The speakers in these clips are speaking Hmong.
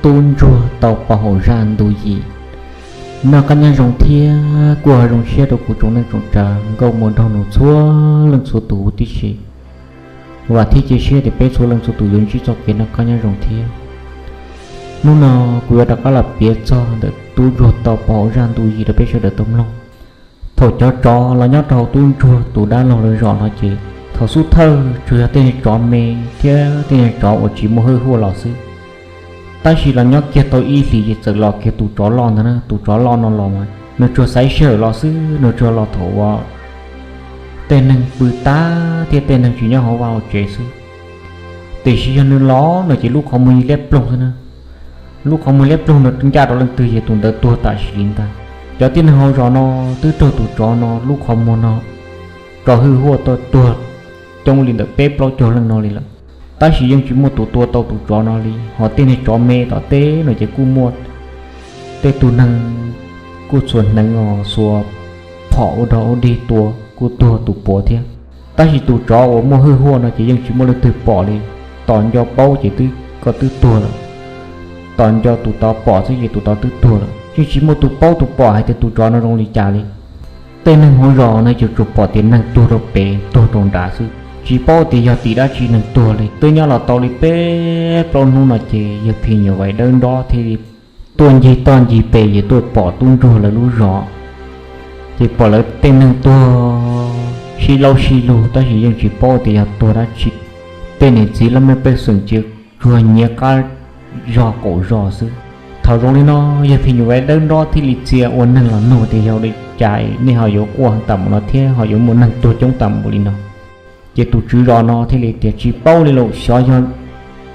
Tub ntsuag tau pov haum zaj ntu yim. Noj qab nyob zoo thiab kuj ho zoo siab rau kuv tsoom neej tsoom tsav nkauj muam nraug nus txhua leej txhua tus huv tib si, vam thiab cia siab tias peb txhua leej txhua tus yuav ntsib txoj kev noj qab nyob zoo thiab. Hnub no kuv yuav rov qab los piav txog ntawm tub ntsuag tau pov haum zaj ntu yim rau peb sawv daws tau mloog. Thaum cov tsov los nyob rau hauv tub ntsuag tus dab laug lawv zos no ces thaum xub thawj tsuas yog tej tsov me thiab tej tsov uas tsis muaj hwj huaj los xwb. Tab sis los nyob kiag tau ib hlis ces txawm los kiag tus tsov loj ntag na. Tus tsov loj no los mas nws tsuas xaiv sij hawm los xwb, nws tsuas los thaum uas tej neeg pw tag thiab tej neeg tsis nyob hauv vaj hauv tsev xwb. Tiam sis yog nws los no ces lub qhov muag liab ploog xwb na. Lub qhov muag liab ploog no ncaj rau leej twg ces tus ntawd tuag tam sim li ntag. Cov tib neeg hauv zos no twb raug tus tsov no lub qhov muag no tso hwj huaj tuag coob li ntawm peb plaub caug leej no li lawm, tab sis yeej tsis muaj tus tua tau tus tsov no li. Ho tej neeg tsov me tom teb no ces kuj muaj tej tug neeg kuj txhua hneev os xuas phom ua dog ua dig tua kuj tuag tus puav thiab. Tab sis tus tsov uas muaj hwj huaj no ces yeej tsis muaj leej twg pom li. Tos nco paub ces twb, koj twb tuag lawm. Tos nco tus tod pom xwb ces tus tod twb tuag lawm, yeej tsis muaj tus paub tus pom hais tias tus tsov no zoo li cas li. Tej neeg hauv zos no ces tsuas pom tias neeg tuag rau pem tuag rau nrad xwb, tsis paub tias yog tim dab tsi neeg tuag li. Twb nyob los tau li peb plaub hnub no ces yawg phim nyuj vais dawb nrob thiaj li tuaj ncig toj ncig pes ces tuaj pom tub ntsuag lawv lub zos. Ces pom lawv tej neeg tuag sib laub sib lug tab sis yeej tsis paub tias yog tuag dab tsi. Tej niam txiv laj mej pej xeem ces tsuas nyiav qab zog qaum zos xwb. Thaum zoo li no yawg phim nyuj vais dawb nrob thiaj li txia ua neeg los nug tias yog li cas nej ho yuav quaj heev tas mus no thiab ho yuav muaj neeg tuag coob tas mus li no. Ces tus tswv zos no thiaj li tias tsis paub li los xyov yog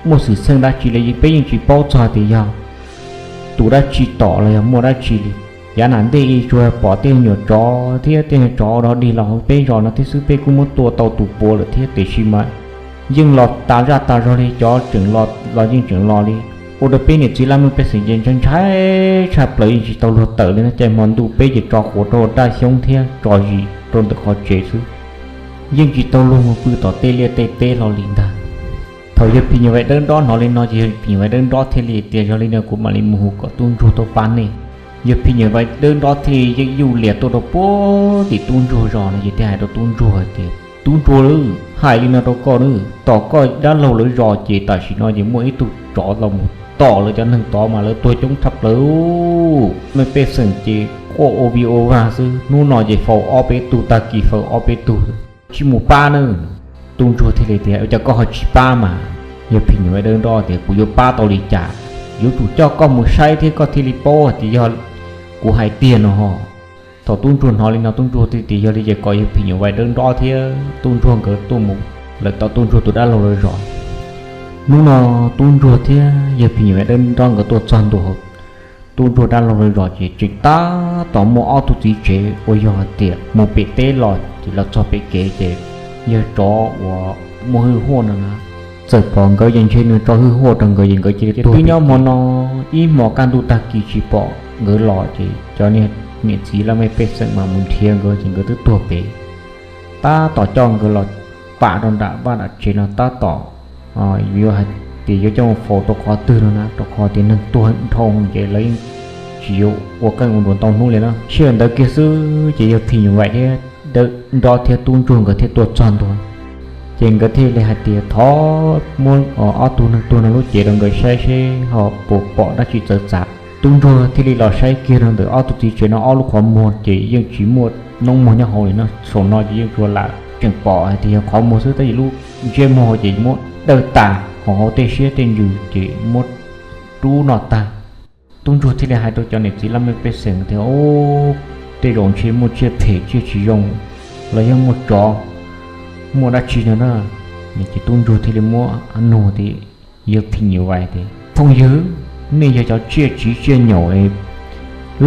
muaj xwm txheej dab tsi li, peb yeej tsis paub txog tias yog tus dab tsi tom los yog muaj dab tsi li. Yav nam ntej tsuas pom tej nyuam tsov thiab tej tsov dog dig los hauv peb zos no thiab xwb, peb kuj muab tua tau tus puav lawm thiab tiam sis mas yeej los tas zaj tas zog li, cov tseem los los yeej tseem los li. Ua rau peb niam txiv laj mej pej xeem ces ntshai ntshai tshaj plaws yeej tsis tau luag tawm li no. Caij hmo ntuj peb ces tso quav rau daj xyoob thiab tso zis rau ntawm qhov tsev xwb, yeej tsis tau luag mus pw tom tej liaj tej teb hlo li ntag. Thaum yawg phim nyuj vais dawb nrob hnov li no ces yawg phim nyuj vais dawb nrob thiaj li tias yog li no kuv mam li mus hu kom tub ntsuag tuaj pab nej. Yawg phim nyuj vais dawb nrob thiaj li yeej yuj lias tuaj rau puag tim tub ntsuag zos no ces thiaj hais rau tub ntsuag hais tias tub ntsuag, hais li no rau koj, tom koj dab laug lawv zos ces tam sim no ces muaj ib tug tsov los mus tom lawv cov neeg tod mas lawv tuag coob tshaj plaws. Mej pej xeem ces quaj ua vij ua vag xwb, hnub no ces faus ob peb tug, tag kis faus ob peb tug, tsis mus pab na. Tub ntsuag thiaj li tias ua cas koj ho tsis pab mas? Yawg phim nyuj vais dawb nrob tias kuv yuav pab tau li cas? Yuav tsum coj koj mus saib thiab koj thiaj li paub tias yog kuv hais tiag no ho. Thaum tub ntsuag hnov li no tub ntsuag thiaj tias yog li ces kom yawg phim nyuj vais dawb nrob thiab tub ntsuag nkawd tuaj mus lawm tom tub ntsuag tus dab laug lawv zos. Hnub no tub ntsuag thiab yawg phim nyuj vais dawb nrob nkawd tuaj txog ntua hauv tub ntsuag dab laug lawv zos ces tseem tab tom muaj ob tug txiv tsev uas yog hais tias mus pem teb los ces los txog pem kev ces yawg tsov uas muaj hwj huaj no na txawm pom nkawd ces ntshe nws tso hwj huaj rau nkawd ces nkawd cia li tuag. Twb nyob hmo no ib hmos kaj ntug tag kis tsis pom nkawd los ces cov niam txiv laj mej pej xeem mas mus nrhiav nkawd ces nkawd twb tuag pem. Tab tom coj nkawd los pam rau nram vaj nram tsev no tab tom yuav hais tias yuav coj faus rau qhov twg no na, rau qhov tias neeg tuag dhau ces lawv yeej tsis yuav ua qeej ua nruas ntau hnub li na. Sij hawm ntawd kiag xwb ces yawg phim nyuj vais thiab dawb nrob thiab tub ntsuag nkawd thiaj tuaj txog ntua. Ces nkawd thiaj li hais tias thov muab ob tug neeg tuag no lub cev rau nkawd saib seb ho puas pom dab tsi txawv txav. Tub ntsuag thiaj li los saib kiag rau ntawm ob tug txiv tsev no ob lub qhov muag ces yeej tsis muaj noob muag nyob hauv li no, saum no ces yeej tsuas lam tseem pom hais tias yog qhov muag xwb, tab sis lub ntsej muag ces muab dawj tas, ho hauv tej siab tej ntsws ces muab rub noj tag. Tub ntsuag thiaj li hais rau cov niam txiv laj mej pej xeem tias, Ub, tej zaum ntshe muaj tsiaj phem tsiaj tsis zoo los yog muaj tsov muaj dab tsi no na. Ces tub ntsuag thiaj li muab nug tias, yawg phim nyuj vais tias, Phooj ywg, nej yog cov tsiaj tsiv tsiaj nyaum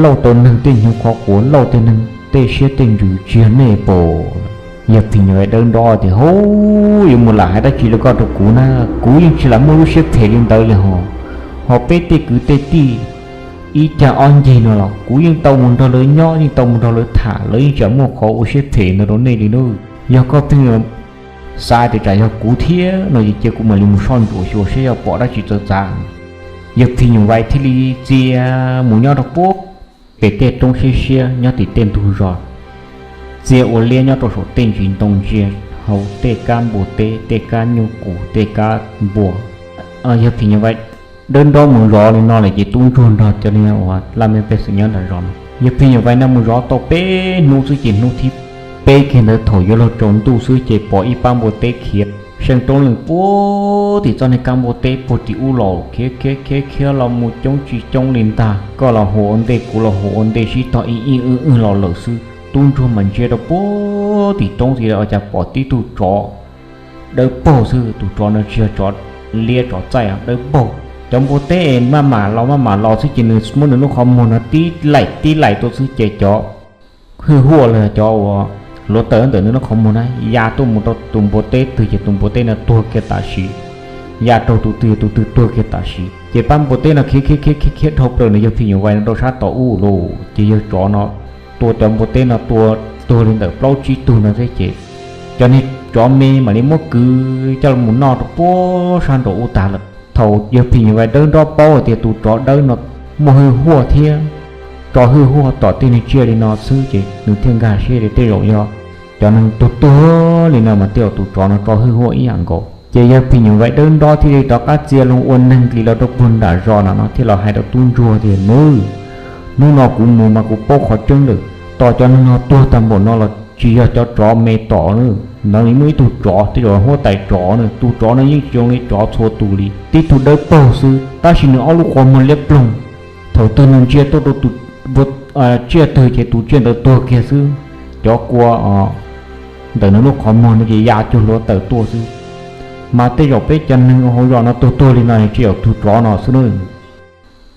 lauj tau neeg tej hnyuv qhov quav, lauj tej neeg tej siab tej ntsws, tsis yog nej pom? Yawg phim nyuj vais dawb nrob tias, Hub, yuav mus lam hais dab tsi rau koj rau kuv na, kuv yeej tsis lam muaj lub siab phem li ntawd li hos. Ho peb tej kwv tej tij ib cag ob ncig no los kuv yeej tau mus nrog lawv nyob, yeej tau mus nrog lawv tham, lawv yeej tsis muaj qhov ua siab phem ntawd rau nej li na. Yog koj pheej xav tias tsam yog kuv thiab no ces cia kuv mam li mus soj ntsuam xyuas seb yog pom dab tsi txawv txav. Yawg Phim Nyuj Vais thiaj li txia mus nyob rau puag pem tej roob siab siab nyob tim tej ntug zos, txia ua liab nyob rau saum tej ntsis ntoo ntsia, hauv tej kab npua teb, tej kab nyuj qus, tej kab npua. Yawg Phim Nyuj Vais dawb nrob mus zov li no lawm ces tub ntsuag nrog cov uas laj mej pej xeem nyob nram zos no, yawg Phim Nyuj Vais no mus zov tau peb hnub xwb ces hnub thib peb kiag ntawd thaum yuav luag tsaus ntuj xwb ces pom ib pab npua teb khiav seej roob leej puag tim txoj niag kab npua teb puag tim ub los khiav khiav khiav khiav los mus coob tsis coob li ntag, koj los hu ua ntej kuv los hu ua ntej sib tog ib ib wb wb los lawm xwb. Tub ntsuag mas ntsia rau puag tim roob tid ua cas pom tib tug tsov dawb paug xwb, tus tsov no tsis yog tsov liab tsov txaij, dawb paug. Cov npua teb es maj mam los maj mam los xwb ces nws muab nws lub qhov muag no tib laim tib laim tuaj xwb ces cov hwj huaj los cov uas hluav taws ntawm nws lub qhov muag na ya tuaj mus rau tus npua teb twg ces tus npua teb no tuag kiag tam sim, ya raug tus twg tus twg tuag kiag tam sim. Ces pab npua teb no khiav khiav khiav khiav khiav dhau plaws nws yawg Phim Nyuj Vais no rau sab tom ub lawm ces yawg tsov no tua cov npua teb no tua tuag li ntawm plaub tsib tug no thiab ces cov niag tsov me mam li muab kwv coj los noj rau puag sab nraum ub tag lawm. Thaum yawg Phim Nyuj Vais dawb nrob paub hais tias tus tsov dawb no muaj hwj huaj thiab tso hwj huaj tom tej niag tsiaj li no xwb ces nws thiaj nkag siab tias tej zaum yog cov neeg tuag tuag li no mas tej zaum tus tsov no tso hwj huaj ib yam nkaus. Ces yawg Phim Nyuj Vais dawb nrob thiaj li rov qab txia loo ua neeg dlis los rau puag nram zos no thiaj los hais rau tub ntsuag tias, Nws, hnub no kuv mus mas kuv paub qhov tseeb lawm, tos cov neeg no tuag tag npaum no los tsis yog cov tsov me tom na, ntawd muaj ib tug tsov tej zaum huab tais tsov na, tus tsov no yeej tsis zoo li tsov txhua tus li, tib tug dawb paug xwb tab sis nws ob lub qhov muag liab ploog. Thaum twg nws ntsia tuaj rau tus tsiaj twg ces tus tsiaj ntawd tuag kiag xwb. Cov kua ntawm nws lub qhov muag no ces ya cuag hluav taws tuaj xwb. Mas tej zaum peb cov neeg hauv zos no tuag tuag li no tsis yog tus tsov no xwb na.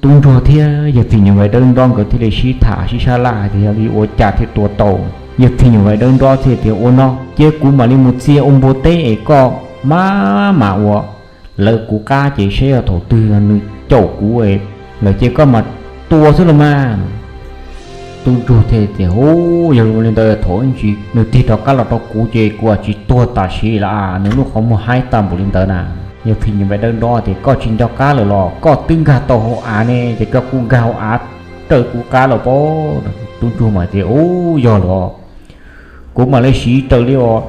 Tub ntsuag thiab yawg Phim Nyuj Vais dawb nrob nkawd thiaj li sib tham sib sab laj hais tias yog li ua cas thiaj tua tau. Yawg Phim Nyuj Vais dawb nrob thiaj tias, Ua no cia kuv mam li mus txia ua npua teb es koj maj mam ua lawv kuv qab ces saib yog thaum twg nws caum kuv lawm ces koj mam tua xwb los mas. Tub ntsuag thiaj tias, Hu, yog li ntawd thaum ib ntsis nws tig rov qab los rau kuv ces kuv tsis tuag tam sim lawm, nws lub qhov muag haib tag npaum li ntawd na. Yawg Phim Nyuj Vais dawb nrob tias, Koj tsis nco qab lawm los? Koj twb nkag tau hauv av ne ces koj kuj nkag hauv av raws kuv qab los pob. Tub ntsuag mas tias, Hu, yog los, kuv mam li siv raws li uas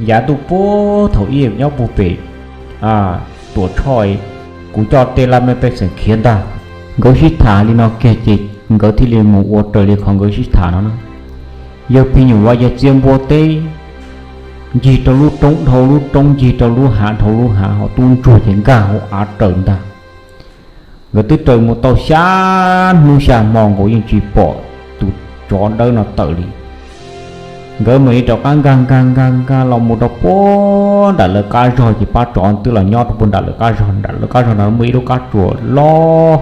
yav ntuj puag thaum ub nyob puag pem Tuam Tshoj, kuv coj tej laj mej pej xeem khiav ntag. Nkawd sib tham li no kiag ces nkawd thiaj li mus ua raws li qhov nkawd sib tham no na. Yawg Phim Nyuj Vais ces txia npua teb ncig rau lub roob dhau lub roob, ncig rau lub hav dhau lub hav, ho tub ntsuag ces nkag hauv av raws ntag. Nkawd twb raws mus tau xya hnub xya hmo nkaus yeej tsis pom tus tsov dawb no tawm li. Nkawd mam li rov qab nkag nkag nkag nkag los mus rau puag nram lawv qab zog ces pab tsov twb los nyob rau puag nram lawv qab zog, nram lawv qab zog no muaj ib lub qab tsuas loj.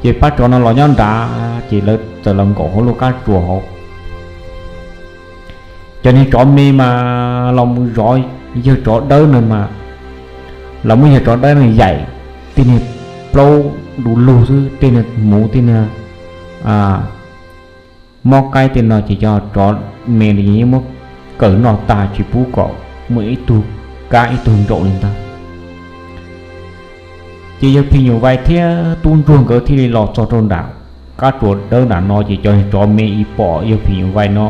Ces pab tsov no los nyob nrad ces lawv txawm los nkaum hauv lub qab tsuas hauv. Cov niag tsov me mas los mus zov yawg tsov dawb no mas los muab yawg tsov dawb no yaim tej niag plaub du lug xwb, tej niag hmuv tej niag mob qaib tej no ces cov tsov me los yeej muab kawm noj tag tsis pub kom muaj ib tug kab ib tug nraum li ntag. Ces yawg Phim Nyuj Vais thiab tub ntsuag nkawd thiaj li los txog rau nram qab tsuas dawb nram no ces cov tsov me ib pom yawg Phim Nyuj Vais no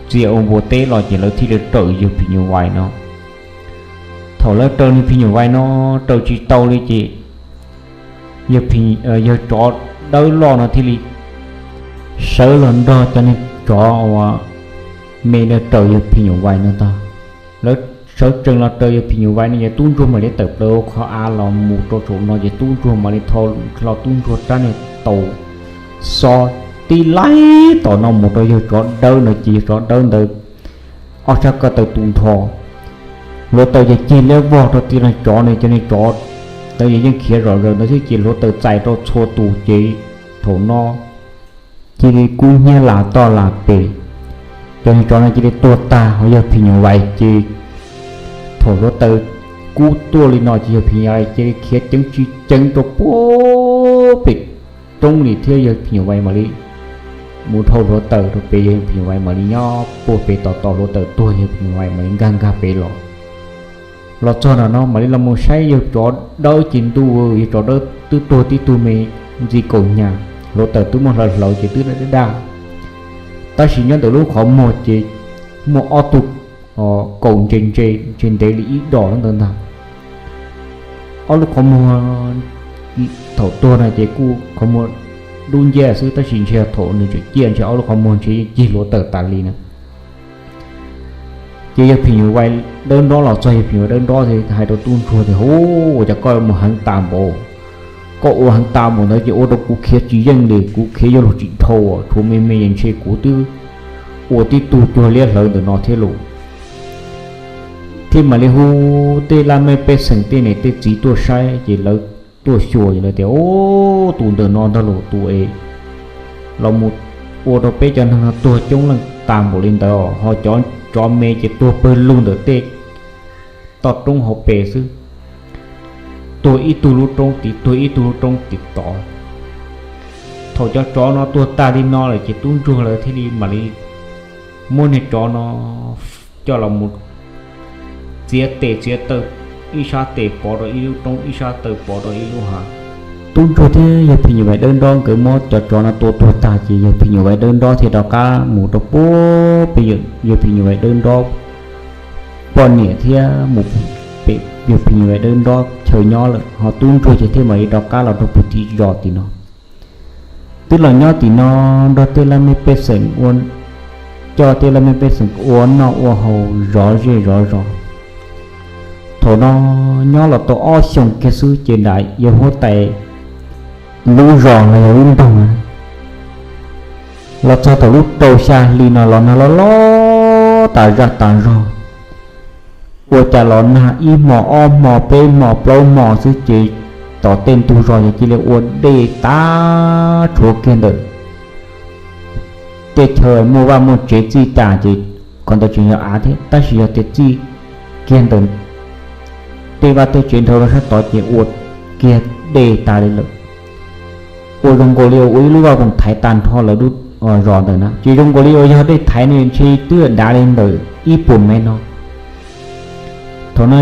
txia ua npua teb los ces lawv thiaj li raws yawg Phim Nyuj Vais no. Thaum lawv raws niag Phim Nyuj Vais no raws tsis tau li ces yawg, yawg tsov dawb loj no thiaj li sawv los nrog cov niag tsov uas me no raws yawg Phim Nyuj Vais no ntag. Lawv sawv tsees los raws yawg Phim Nyuj Vais no ces tub ntsuag mam li tawm plaws hauv qhov av los mus rau saum no ces tub ntsuag mam li thau hlo tub ntsuag rab niag taus xo tib laim tom no mus rau yawg tsov dawb ntawd ces yawg tsov dawb ntawd ob sab ko taw tu nrho, hluav taws ces cig liab vog rau tim niag tsov no, cov niag tsov ntawd yeej khiav zom zaws ntawd thiab ces hluav taws txais rau txhua tus ces thaum no cia li kub hnyiab las toj las pes. Cov niag tsov no cia li tuag tag, ho yawg Phim Nyuj Vais ces thaum hluav taws kub tuaj li no ces yawg Phim Nyuj Vais cia li khiav ceev tsis ceev rau puag pem roob li thiab yawg Phim Nyuj Vais mam li mus dhau hluav taws rau pem, yawg Phim Nyuj Vais mam li nyob puag pem tos tos hluav taws tuag yawg Phim Nyuj Vais mam li nkag nkag pem los. Los txog nram no mam li los mus saib yawg tsov dawb ces ntuj, yawg tsov dawb twb tuag tib tug me ntxi kaum nyas, hluav taws twb muab hlawv hlawv ces twb daj daj. Tab sis nyob ntawm lub qhov muag ces muaj ob tug kaus ntse ntse, ntshe ntev li ib dos ntawd ntag. Ob lub qhov muag thaum tuag no ces kuj qhov muag dub nciab xwb, tab sis ntshe thaum nws tseem ciaj ntshe ob lub qhov muag ntshe yeej cig hluav taws tas li na. Ces yawg phim nyuj vais dawb nrob los txog, yawg phim nyuj vais dawb nrob hais rau tub ntsuag tias, Hu, ua cas koj mus heev tas npaum, koj ua heev tas npaum ntawd ces ua rau kuv khiav tsis yeej li, kuv khiav yuav luag tsis dhau, tshuav me me es ntshe kuv twb ua tib tug cuag liab hlawv ntawm no thiab lauj. Thiab mam li hu tej laj mej pej xeem tej niam tej txiv tuaj saib ces lawv tuaj xyuas ces lawv tias, Ub, tus ntawm no ntag los tus es los mus ua rau peb cov neeg no tuag coob leej tas npaum li ntawd, ho cov tsov me ces tuag pawg lug ntawm tej toj roob hauv pes xwb, tuag ib tug lub roob tid, tuag ib tug lub roob tim tod. Thaum cov tsov no tuag tag li no lawm ces tub ntsuag lawv thiaj li mam li muab niag tsov no coj los mus txiav tes txiav taw, ib sab tes pov rau ib lub roob, ib sab taw pov rau ib lub hav. Tub ntsuag thiab yawg phim nyuj vais dawb nrob nkawd muab cov tsov no tua tuag tag ces yawg phim nyuj vais dawb nrob thiaj rov qab mus rau puag pem yawg phim nyuj vais dawb nrob poj niam thiab mus pem yawg phim nyuj vais dawb nrob chaw nyob lawm, ho tub ntsuag ces thiaj mam li rov qab los rau puag tim zos tim no. Twb los nyob tim no nrog tej laj mej pej xeem ua, coj tej laj mej pej xeem ua noj ua haus zov zej zov zos. Thaum no nyob los tau ob xyoos kiag xwb ces nram yawg huab tais lub zos los yog lub nroog los txog thaum lub rau xya hli no los nag loj loj tas zaj tas zog. Ua cas los nag ib hmo ob hmo peb hmo plaub hmo xwb ces tom tej ntug zos ces cia li ua dej tag tshuav kiag ntawm tej chaw muaj vaj muaj tsev txij tas ces qhov ntawd tseem yog av thiab, tab sis yog tias txij kiag ntawm tej vaj tej tsev dhau rau sab tod ces ua kiag dej tas li lawm. Ua zoo nkaus li ua ib lub vaj voog thaiv tag nrho lawv lub zos ntawm na, ces zoo nkaus li uas yog dej thaiv ne ntshe twb dav li ntawm ib puas mev no. Thaum no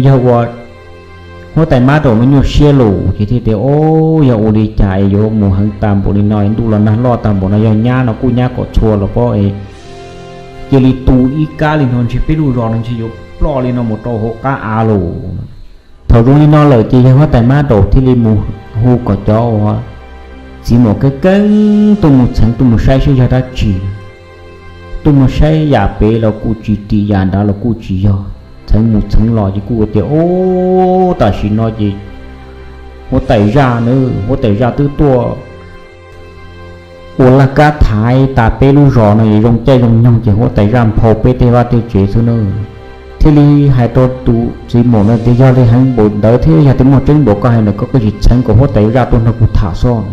yawg ua huab tais mab raum no nyuaj siab lawm ces thiaj tias, Ob, yog ua li cas es yuav mus heev tas npaum li no, ntuj los nag loj tas npaum no, yog nyab no kuj nyab kom txhua los pob es cia li tu ib kab li no ntshe peb lub zos no ntshe yuav ploj li no mus rau hauv qab av lawm. Thaum zoo li no lawm ces yawg huab tais mab raum thiaj li mus hu kom cov uas txiv maum keeb keeb tuaj mus txheev tuaj mus saib saib yog dab tsi. Tuaj mus saib yam pem los kuj tsis tim, yam nrad los kuj tsis yog, txheev mus txheev los ces kuj tias, Ob, tam sim no ces huab tais zaj na, huab tais zaj twb tuaj ua laj kab thaiv tas peb lub zos no es zoo caij zoo nyoog ces huab tais zaj nphau peb tej vaj tej tsev xwb na. Thiaj li hais rau tus txiv maum no tias, Yog li heev npaum ntawd thiab yog tias muaj tseeb npaum koj hais ntawd koj tsis txheev kom huab tais zaj tuaj nrog kuv tham xwb.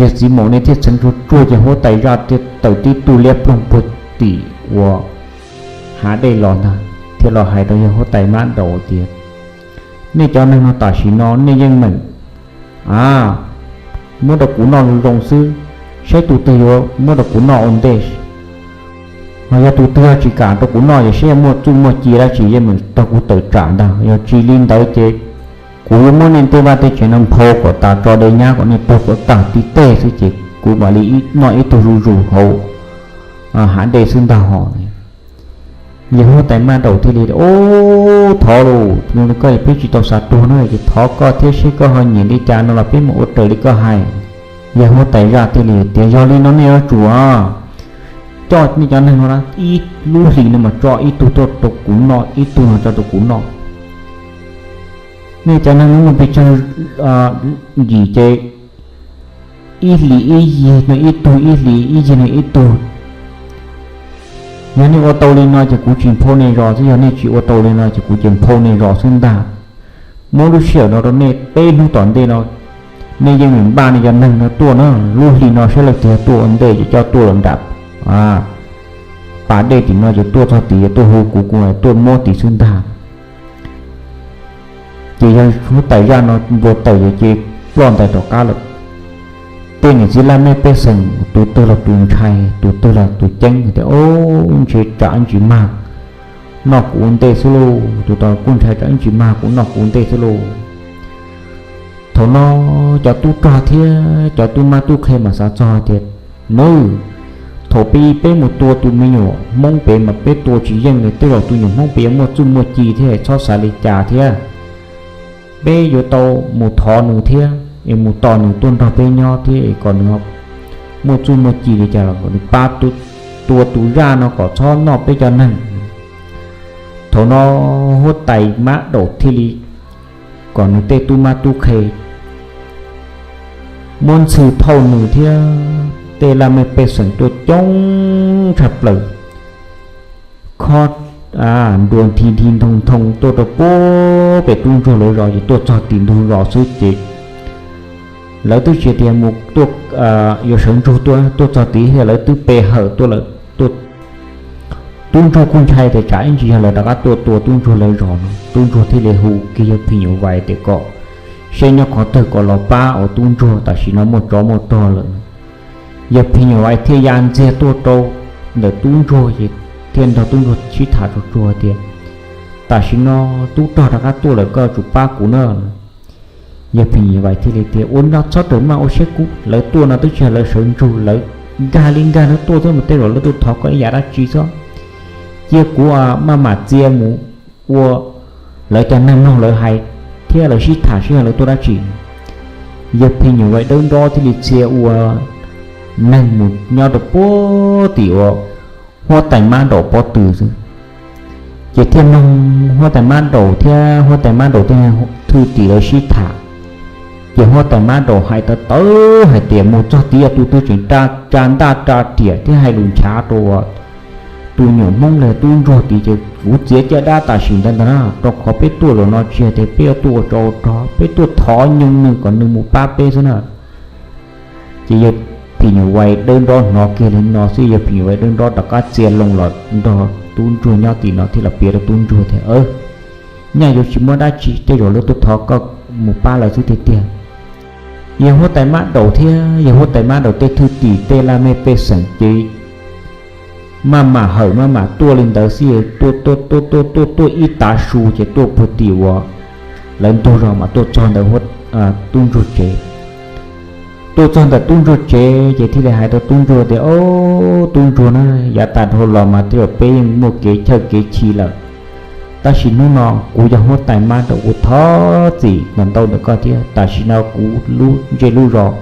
Yawg txiv maum ne thiaj txheev tsuag tsuag ces huab tais zaj thiaj tawm tib tug liab ploog puag tim uas hav dej los ntag, thiaj los hais rau yawg huab tais mab raum tias, Nej cov neeg no tam sim no nej yeej meem a, muab rau kuv noj zoo zoo xwb, saib tus twg yuav muab rau kuv noj ua ntej. Ho yog tus twg tsis kam rau kuv noj ces saib yog muaj txuj muaj ci dab tsi yeej meem tog kuv tawm tsam ntag, yog tsis li ntawd ces kuv yuav muab nej tej vaj tej tsev no nphau kom tas tso de nyab kom nej tuag kom tag tib teg xwb ces kuv mam li noj ib tug zuj zus hauv hav dej xwb ntag hos. Yawg huab tais mab raum thiaj li, Ob, thov lauj, koj peb tsis tau xav tuag na, ces thov koj thiab seb koj ho nyiam li cas no los peb mam ua raws li koj hais. Yawg huab tais zaj thiaj li tias, Yog li no nej yuav tsum coj nej cov neeg no ib lub hlis no mas tso ib tug tuaj rau kuv noj, ib tug no tso rau kuv noj. Nej cov neeg no muaj pes tsawg yim ces ib hlis ib yig no ib tug, ib hlis ib yig no ib tug. Yog nej ua tau li no ces kuv tsis nphau nej zos xwb, yog nej tsis ua tau li no ces kuv ces nphau nej zos xwb ntag. Muab lub sij hawm no rau nej peb hnub tom ntej no, nej yeej meem npaj nej cov neeg no tuaj na, lub hli no saib leej twg tuaj ua ntej ces coj tuaj los nram pas dej tim no ces tuaj txog tid ces tuaj hu kuv, kuv tuaj muab tid xwb ntag. Ces yawg huab tais zaj no npua tawm ces ploj ntais rov qab lawm. Tej niam txiv laj mej pej xeem tus twg los tus ntshai, tus twg los tus ceeb tias, Ob, ntshe tsam ntsis mag noj kuv ua ntej xwb lauj, tus tod kuj ntshai tsam ib ntsis mag kuv noj kuv ua ntej xwb lauj. Thaum no cov tub rog thiab cov tub mab tub qhe mas xav txog tias, Nws, thaum peb, peb mus tua tus me nyuam Hmoob pem mas peb tua tsis yeej li, tej zaum tus nyuam Hmoob pem yuav muaj txuj muaj ci thiab, txhob xav li cas thiab. Peb yuav tau mus thov nws thiab es mus tos nws tuaj nrog peb nyob thiab es kom nws muaj txuj muaj ci li cas los kom nws pab tua tus zaj no kom txhob noj peb cov neeg. Thaum no huab tais Mab Daum thiaj li kom nws tej tub mab tub qhe muab ntxhw thauj nws thiab tej laj mej pej xeem tuaj coob tshaj plaws, khob nruas nthi nthi ntoo ntoo tuaj rau puag pem tub ntsuag lawv zos, ces tuaj txog tim ntug zos xwb ces lawv twb tsis tias mus tuaj, yuav sawv ntsug tuaj, tuaj txog tid thiab lawv twb pe hawm tuaj lawm. Tub ntsuag kuj ntshai tias tsam ib ntsis yog lawv rov qab tuaj tua tub ntsuag lawv zos no, tub ntsuag thiaj li hu kiag yawg phim nyuj vais tias kom seb nyob qhov twg kom los pab ua tub ntsuag, tam sim no muaj tsov muaj rog lawm. Yawg phim nyuj vais thiaj ya ntxiag tuaj rau ntawm tub ntsuag ces thiaj nrog tub ntsuag sib tham tsuag tsuag tias, Tam sim no tub rog rov qab tuaj lawm, koj tsum pab kuv na. Yawg phim nyuj vais thiaj li tias, Ua li no txhob rawm maj ua siab kub, lawv tuaj no twb tsis yog lawv sawv ntsug, lawv nkag li nkag no tuaj thiab mas tej zaum lawv tuaj thov koj ib yam dab tsi xwb. Cia kuv maj mam txia mus ua lawv cov neeg mloog lawv hais thiab lawv sib tham seb yog lawv tuaj dab tsi. Yawg phim nyuj vais dawb nrob thiaj li txia ua neeg mus nyob rau puag tim uas huab tais Mab Daum pob tw xwb, ces thiaj mloog huab tais Mab Daum thiab huab tais Mab Daum tej thwj tim lawv sib tham. Ces huab tais Mab Daum hais tawv tawv hais tias, Mus txog tid tus twg tseem tsa ntaj tsa riam thiab hais lus nchav rau tus nyuam Hmoob los tub ntsuag tid ces kuv txiav caj dab tam sim ntawd ntag na, rau qhov peb tuaj zaum no tsis yog tias peb yuav tuaj ua tsov ua rog, peb tuaj thov nyooj nws kom nws mus pab peb xwb na. Ces yawg phim nyuj vais dawb nrob hnov kiag li no xwb, yawg phim nyuj vais dawb nrob rov qab txia loo los nrog tub ntsuag nyob tim no thiab los piav rau tub ntsuag tias, Nyaj yuav tsis muaj dab tsi, tej zaum lawv tuaj thov koj mus pab lawv xwb tiag tiag. Yawg huab tais Mab Daum thiab yawg huab tais Mab Daum tej thwj tim tej laj mej pej xeem ces maj mam hawm maj mam tuaj li ntawd xwb, tuaj tuaj tuaj tuaj tuaj tuaj ib tav su ces tuaj puag tim uas lawv ntug zos mas tuaj txog ntawm tub ntsuag tsev. Tuaj txog ntawm tub ntsuag tsev ces thiaj li hais rau tub ntsuag tias, Ob, tub ntsuag na, yav tas dhau los mas tej zaum peb yeej muaj kev chawj kev chim lawm, tab sis hnub no kuv yog huab tais Mab Daum, kuv thov txim ntau ntawm koj thiab. Tam sim no kuv lub zej lub zos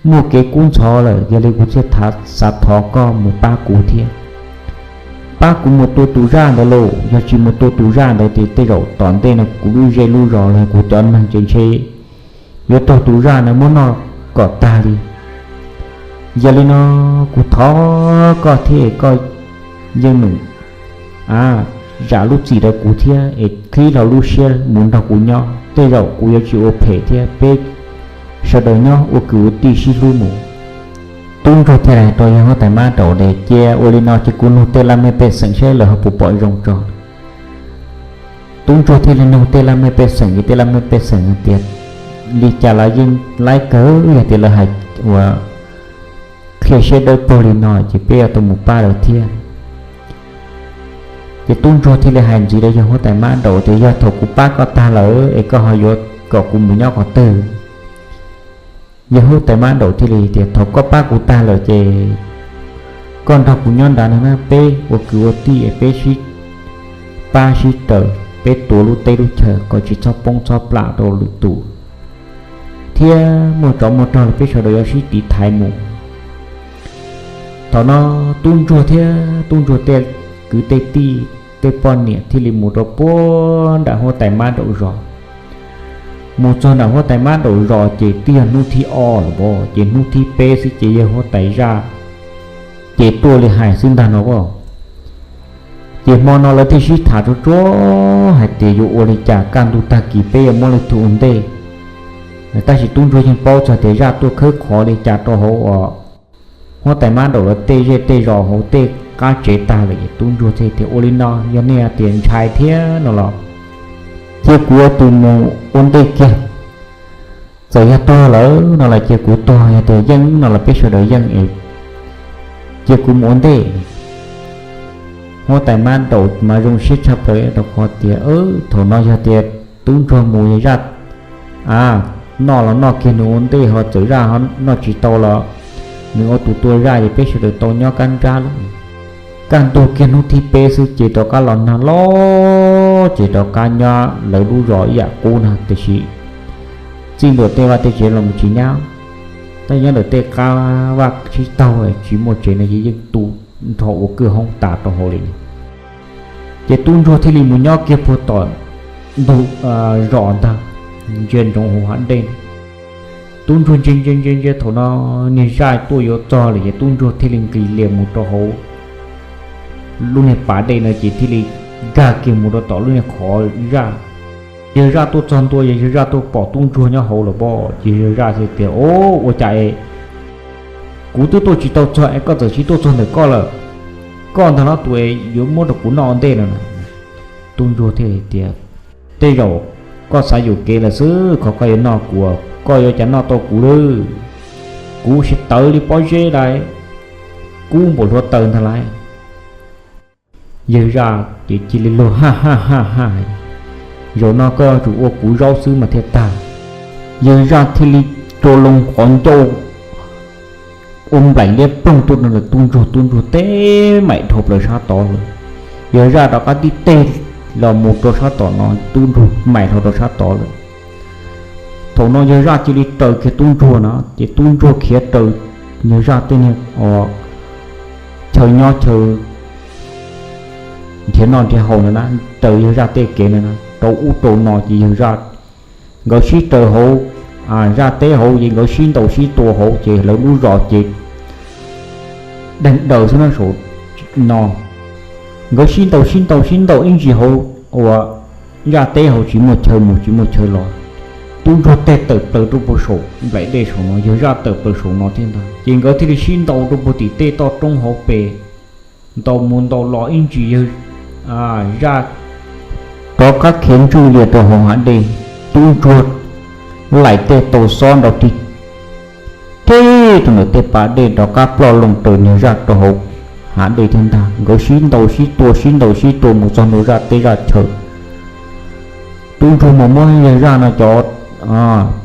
muaj kev kub ntxhov lawm, yog li kuv thiaj xav thov koj mus pab kuv thiab, pab kuv mus tua tus zaj ntawd lauj. Yog tsis mus tua tus zaj ntawd ces tej zaum tom ntej no kuv lub zej lub zos los kuv cov neeg ces ntshe yuav raug tus zaj ntawd muab noj kom tag li. Yog li no kuv thov koj thiab koj yeej meem zam lub txim rau kuv thiab es qhib hlo lub siab mus nrog kuv nyob, tej zaum kuv yuav tsis ua phem thiab peb sawv daws nyob ua kwv ua tij sib hlub mus. Tub ntsuag thiaj hais rau yawg huab tais Mab Daum tias, Cia ua li no ces kuv nug tej laj mej pej xeem seb lawv ho puas pom zoo tso. Tub ntsuag thiaj li nug tej laj mej pej xeem, ces tej laj mej pej xeem hais tias, Li cas los yeej laib kawg, yog tias lawv hais uas qhia siab dawb paug li no ces peb yuav tau mus pab lawv thiab. Ces tub ntsuag thiaj li hais ntxiv rau yawg huab tais Mab Daum tias, Yog thaum kuv pab koj tag lawm es koj ho yuav kom kuv mus nyob qhov twg? Yawg huab tais Mab Daum thiaj li tias, Thaum koj pab kuv tag lawm ces koj nrog kuv nyob nrad no na, peb ua kwv ua tij es peb sib pab sib raws, peb tuav lub teb lub chaw kom tsis txhob poob txhob plam rau lwm tus, thiab muaj tsov muaj rog los peb sawv daws yuav sib tiv thaiv mus. Thaum no tub ntsuag thiab tub ntsuag tej kwv tej tij tej poj niam thiaj li mus rau puag nram huab tais Mab Daum zos. Mus txog nram huab tais Mab Daum zos ces twb yog hnub thib ob lawm, ces hnub thib peb xwb ces yawg huab tais zaj ces tuaj li hais xwb ntag no. Ces hmo no lawv thiaj sib tham tsuag tsuag hais tias yuav ua li cas, kaj ntug tag kis peb yuav muab leej twg ua ntej. Tab sis tub ntsuag yeej paub txog tias zaj tuaj khawb qhov li cas rau hauv uas huab tais Mab Daum lawv tej zej tej zos hauv tej qab tsev tag lawm. Tub ntsuag thiaj tias, Ua li no yog nej tias ntshai thiab no los cia kuv ua tus mus ua ntej kiag. Txawm yog tuag lawm no los cia kuv tuag, yog tias yeej no los peb sawv daws yeej es cia kuv mus ua ntej. Huab tais mab daum mas zoo siab tshaj plaws rau qhov tias thaum no yog tias tub ntsuag mus yog zaj, a, noj los noj kiag nws ua ntej, ho txawm zaj noj tsis tau los nws ua tus tua zaj ces peb sawv daws tau nyob kab nrab lawm. Kaj ntug kiag hnub thib peb xwb ces rov qab los nag loj ces rov qab nyob lawv lub zos ib yam qub na, tiam sis txij ntua tej vaj tej tsev los mus tsis nyab, tab nyob ntawm tej qab vaj sib taug tsis muaj tsev no ces yeej tu nrho ua kwj hoob tas rau hauv li. Ces tub ntsuag thiaj li mus nyob kiag puag tom ntug zos ntag, ntsia ntsoov hauv hav dej. Tub ntsuag ntsia ntsia ntsia ntsia thaum no niag zaj tuaj yuav txog lawm ces tub ntsuag thiaj li nqis lias mus rau hauv lub niag pas dej no ces thiaj li nkag kiag mus rau tom lub niag qhov zaj. Yawg zaj tuaj txog ntua, yawg zaj tuaj pom tub ntsuag nyob hauv lawm pob, ces yawg zaj thiaj tias, O, ua cas es kuv twb tuaj tsis tau txog es koj txawm sim tuaj txog ntawm koj lawm? Koj ntag los tus es yuav muab rau kuv noj ua ntej no na. Tub ntsuag thiaj tias, Tej zaum koj xav yuam kev lawm xwb, qhov koj yuav noj kuv, koj yuav cas noj tau kuv lawm? Kuv sib tawv li pob zeb lawm, kub npaum hluav taws ntag lauj. Yawg zaj ces cia li luag ha ha ha ha, Zaum no koj yuav tsum ua kuv zaub xwb mas thiaj tag. Yawg zaj thiaj li rua loo qhov ncauj ua nplaim liab ploog tuaj rau ntawm tub ntsuag, tub ntsuag teb maim dhau plaws sab tod lawm. Yawg zaj rov qab tib teg los mus rau sab tom no, tub ntsuag maim dhau rau sab tod lawm. Thaum no yawg zaj cia li raws kiag tub ntsuag no ces tub ntsuag khiav raws yawg zaj tej niag chaw nyob chaw nrhiav noj nrhiav haus no na, raws yawg zaj tej kev no na, rau ub rau no ces yawg zaj, nkawd sib raws hauv zaj teb hauv ces nkawd sib ntaus sib tua hauv ces lawv lub zos ces deeg daws xwb na saum no. Nkawd sib ntaus sib ntaus sib ntaus ib ntsis hauv uas zaj teb hauv tsis muaj chaw mus tsis muaj chaw los. Tub ntsuag teg tawm plaws rau puag saum nplaim dej saum no, yawg zaj tawm plaws saum no thiab ntag, ces nkawd thiaj li sib ntaus rau puag tim tej toj roob hauv pes, ntaus mus ntaus los ib ntsis yawg zaj rov qab khiav ntswj lias rau hauv hav dej. Tub ntsuag laim tej tau xob nrau tig teg rau ntawm tej pas dej rov qab ploj loo raws niag zaj rau hauv hav dej thiab ntag. Nkawd sib ntaus sib tua sib ntaus sib tua mus txog ntua zaj teb zaj chaw. Tub ntsuag mas muab yawg zaj no cov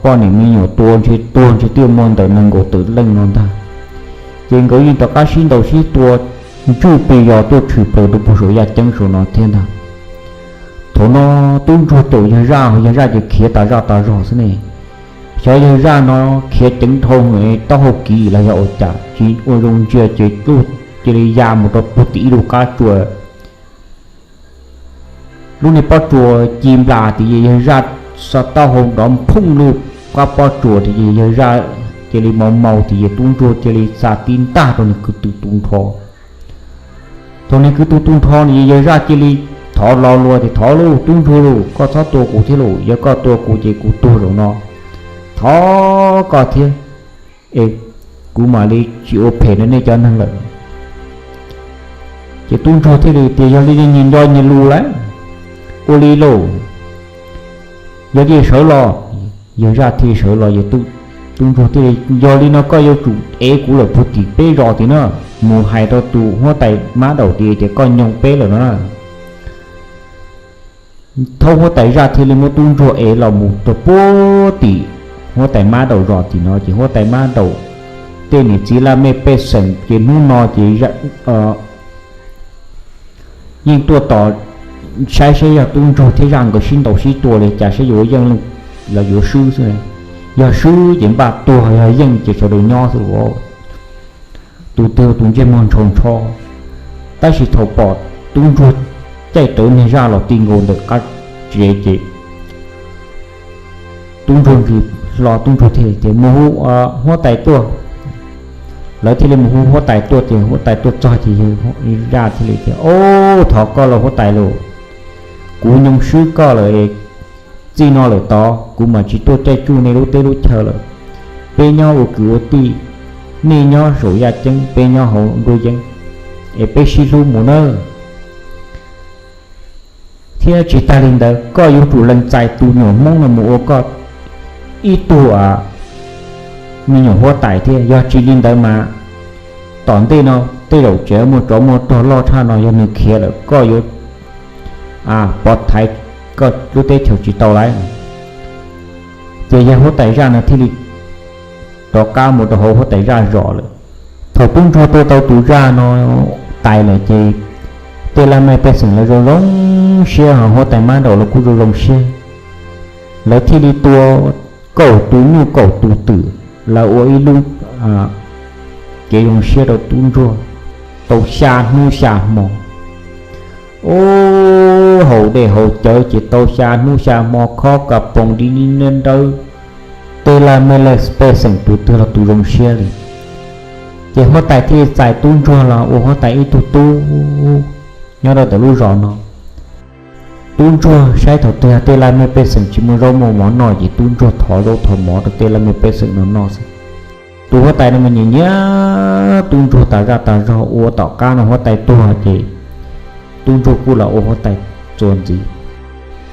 poj niam me nyuam tua ntshe tuag ntshe twb muaj ntawm nees nkaum tawm leej no ntag. Ces nkawd yeej rov qab sib ntaus sib tua ntswj pes zos tuaj tshwm plaws rau puag saum yaj ceeb saum no thiab ntag. Thaum no tub ntsuag caum yawg zaj, yawg zaj ces khiav tas zaj tas zog xwb ne. Xyov yawg zaj no khiav ceev dhau taub hau kiv los yog ua cas tsis ua zoo ntsia ces cia li ya mus rau puag tim ib lub qab tsua. Lub niag pob tsuas ci nplas tias yawg zaj, xa taub hau nrov phooj lub qab pob tsuas tias yawg zaj cia li mau mau tias tub ntsuag cia li xa tib ntaj rau nws kwv tw tu nrho. Thaum nws kwv tw tu nrho no yawg zaj cia li thov lo lus tias, Thov lauj, tub ntsuag lauj, koj txhob tua kuv thiab lauj, yog koj tua kuv ces kuv tuag zaum no. Thov koj thiab es kuv mam li tsis ua phem rau nej cov neeg lawm. Ces tub ntsuag thiaj li tias, Yog li nyias nco nyias lus lawm, ua li lauj, yog li sawv los. Yawg zaj thiaj sawv los, tub ntsuag thiaj li, Yog li no koj yuav tsum ev kuv lawm puag tim peb zos tim no, mus hais rau tus huab tais mab daum tias, tias koj nyoo peb lawm no na. Thaub huab tais zaj thiaj li muab tub ntsuag ev los mus rau puag tim huab tais mab daum zos tim no ces huab tais mab daum tej niam txiv laj mej pej xeem ces hnub no ces yeej tuaj tos saib saib yog tub ntsuag thiab zaj nkawd sib ntaus sib tua li cas saib yuav yeej los yuav swb xwb. Yog swb ces npaj tuag, yog yeej ces sawv daws nyob xwb lauj. Tus twg tus ntsej muag ntshau ntsho. Tab sis thaum pom tub ntsuag caij rawv niag zaj los ti nkaus ntawm qab tsev ces tub ntsuag nqis hlo, tub ntsuag thiaj tias, Mus hu huab tais tuaj. Lawv thiaj li mus hu huab tais tuaj ces huab tais tuaj txog ces yawg zaj thiaj li tias, Ob, thov koj lauj huab tais lauj, kuv nyoo swb koj lawm. Txij no lawm tod kuv mam tsis tuaj caij tsuj nej lub teb lub chaw lawm. Peb nyob ua kwv ua tij, nej nyob saum yaj ceeb peb nyob hauv nruab yeeb, es peb sib hlub mus nawb. Thiab tsis tag li ntawd koj yuav tsum lees txais tus nyuam Hmoob no mus ua koj ib tug me nyuam huab tais thiab, yog tsis li ntawd mas tom ntej no tej zaum tsev muaj tsov muaj rog loj tshaj no yog nws khiav lawm koj yuav pov thaiv koj lub teb chaws tsis tau lawm. Ces yawg huab tais zaj no thiaj li rov qab mus rau hauv huab tais zaj zos lawm. Thaum tub ntsuag tua tau tus zaj no tais lawm ces tej laj mej pej xeem lawv zoo zoo siab, ho huab tais mab nraum los kuj zoo zoo siab. Lawv thiaj li tua kaum tus nyuj kaum tus twm, lawv ua ib lub kev zoo siab rau tub ntsuag tau xya hnub xya hmo. Ub, haus dej haus cawv ces tau xya hnub xya hmo khob ka poos di ni nrawb, tej laj mej pej xeem tus twg los tus zoo siab li. Ces huab tais thiaj li txais tub ntsuag los ua huab tais ib tug tub nyob rau ntawm lub zos no. Tub ntsuag saib thaum twg tej laj mej pej xeem tsis muaj zaub muaj mov noj ces tub ntsuag thov zaub thov mov rau tej laj mej pej xeem no noj xwb. Tus huab tais no mas nyiam nyiam tub ntsuag tas zaj tas zog. Ua tom qab no huab tais tuag ces tub ntsuag kuj los ua huab tais txuas ntxiv.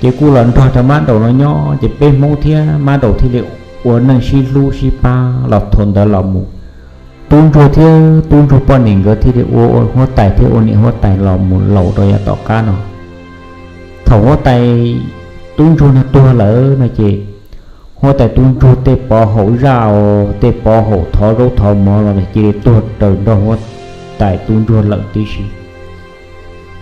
Ces kuj los nrog cov mab nraum no nyob ces peb hmoob thiab mab nraum thiaj li ua neej sib hlub sib pab los thaum ntawd los mus. Tub ntsuag thiab tub ntsuag poj niam nkawd thiaj li ua huab tais thiab ua niam huab tais los mus laus rau yav tom qab no. Thaum huab tais tub ntsuag no tuag lawm no ces huab tais tub ntsuag tej pov haum zaj os, tej pov haum thov zaub thov mov los cia li tuag raws nrog huab tais tub ntsuag lawm tib si.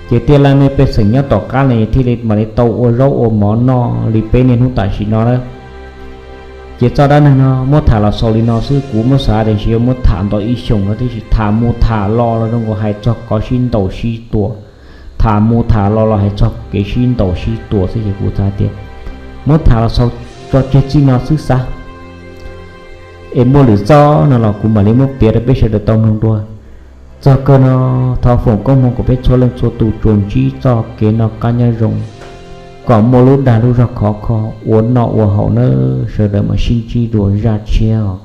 Ces tej laj mej pej xeem nyob tom qab no thiaj li mam li tau ua zaub ua mov noj li peb niaj hnub tam sim no lawm. Ces txoj dab neeg no muab tham los xaus li no xwb, kuv muab xav tias ntshe yuav muab tham ntau ib xyoos no tiam sis tham mus tham los los zoo nkaus hais txog kev sib ntaus sib tua, tham mus tham los los hais txog kev sib ntaus sib tua xwb ces kuv xav tias muab tham los xaus tso tseg txij no xwb xav. Es muaj lwm txoj no los kuv mam li muab piav rau peb sawv daws tau mloog dua. Txog kawg no, thov foom koob hmoov kom peb txhua leej txhua tus tsuas ntsib txoj kev noj qab nyob zoo, kom muaj lub dag lub zog khov kho ua noj ua haus nawb. Sawv daws mam sib ntsib dua zaj tshiab os.